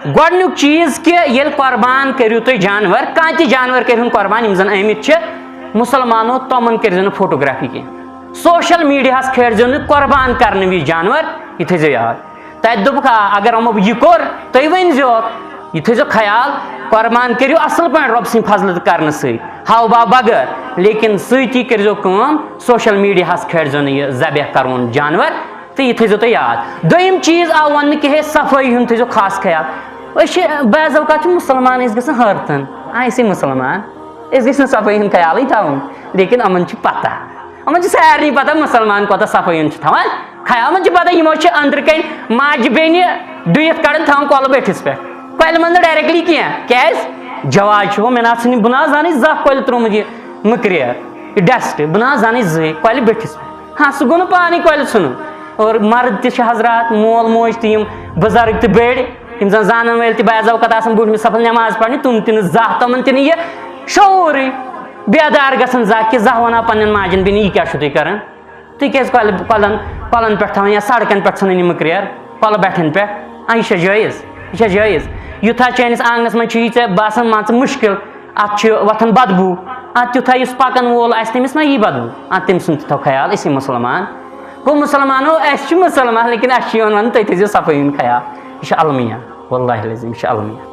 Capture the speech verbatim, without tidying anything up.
گۄڈٕنیُک چیٖز کہِ ییٚلہِ قۄربان کٔرِو تُہۍ جانور، کانٛہہ تہِ جانور کٔرِہُن قۄربان، یِم زَن آمٕتۍ چھِ مُسلمانو، تِمَن کٔرۍزیو نہٕ فوٹوگرافی کینٛہہ، سوشل میٖڈیاہَس کھٲلۍزیو نہٕ قۄربان کرنہٕ وِزِ جانور، یہِ تھٲیزیو یاد۔ تَتہِ دوٚپُکھ، آ، اگر یِمو یہِ کوٚر، تُہۍ ؤنۍزیو، یہِ تھٲیزیو خیال، قۄربان کٔرِو اَصٕل پٲٹھۍ رۄبہٕ سٕنٛدِ فضلہٕ تہٕ کرنہٕ سۭتۍ، ہاو باو بغٲر، لیکن سۭتی کٔرۍزیو کٲم، سوشل میٖڈیاہَس کھٲلۍزیو نہٕ یہِ ذبح کَرون جانور، تہٕ یہِ تھٲیزیو تُہۍ یاد۔ دوٚیِم چیٖز آو وَننہٕ کہِ ہے، صفٲیی ہُنٛد تھٲیزیو خاص خیال۔ أسۍ چھِ بعض اوقات چھِ مُسلمان، أسۍ گژھن حٲرتَن، آ، أسے مُسلمان، أسۍ گژھِ نہٕ صفٲیی ہُنٛد خیالٕے تھاوُن، لیکن یِمَن چھِ پَتہ، یِمَن چھِ سارنٕے پَتہ مُسلمان کوٗتاہ صفٲیی ہُنٛد چھُ تھاوان خیال۔ یِمَن چھِ پَتہ، یِمو چھِ أنٛدرٕ کَنۍ ماجہِ بیٚنہِ ڈُیِتھ کَڑان تھاوان کۄلہٕ بٔٹھِس پٮ۪ٹھ، کۄلہِ منٛز نہٕ ڈایریکٹلی کینٛہہ۔ کیٛازِ؟ جواز چھُ، مےٚ نہ سا نہٕ، بہٕ نہ حظ زانٕے زانٛہہ کۄلہِ ترٛوومُت یہِ مٔکریر، یہِ ڈسٹ، بہٕ نہ حظ زانٕے زٕے کۄلہِ بٔٹھِس پٮ۪ٹھ۔ ہاں، سُہ گوٚو نہٕ پانٕے کۄلہِ ژھُنُن۔ اور مرد تہِ چھِ حضرات، مول موج تہِ، یِم بُزرگ تہِ بٔڑۍ، یِم زن زانن وٲلۍ تہِ بعض اوقات آسان برونٛٹھمہِ صفس نماز پرنہِ، تِم تہِ نہٕ زانٛہہ، تِمن تہِ نہٕ یہِ شعوٗرٕے، بیدار گژھن زانٛہہ کہِ زانٛہہ ونہٕ ہا پننٮ۪ن ماجن بیٚنہِ، یہِ کیٛاہ چھُو تُہۍ کران؟ تُہۍ کیٛازِ کۄلہِ، کۄلن، کۄلن پٮ۪ٹھ تھاوان یا سڑکن پٮ۪ٹھ ژھٕنان یہِ مٔکریر، کۄلہٕ بٹھٮ۪ن پٮ۪ٹھ؟ آ، یہِ چھا جٲیز؟ یہِ چھا جٲیز؟ یُتھ حظ چٲنِس آنٛگنس منٛز چھُ یہِ ژےٚ باسان، مان ژٕ، مُشکِل، اتھ چھِ وۄتھان بدبوٗ، اتھ تیُتھ ہا یُس پکن وول آسہِ، تٔمِس ما یی بدبوٗ؟ اتھ تٔمۍ سُنٛد تہِ تھاو خیال، أسۍ مُسلمان۔ گوٚو مُسلمانو، اَسہِ چھُ مُسلمان، لیکن اَسہِ چھُ یِوان وننہٕ، تُہۍ تھٲیزیو صفٲیی ہُنٛد خیال۔ یہِ چھِ المیہ، واللہ العظیم، یہِ چھِ المیہ۔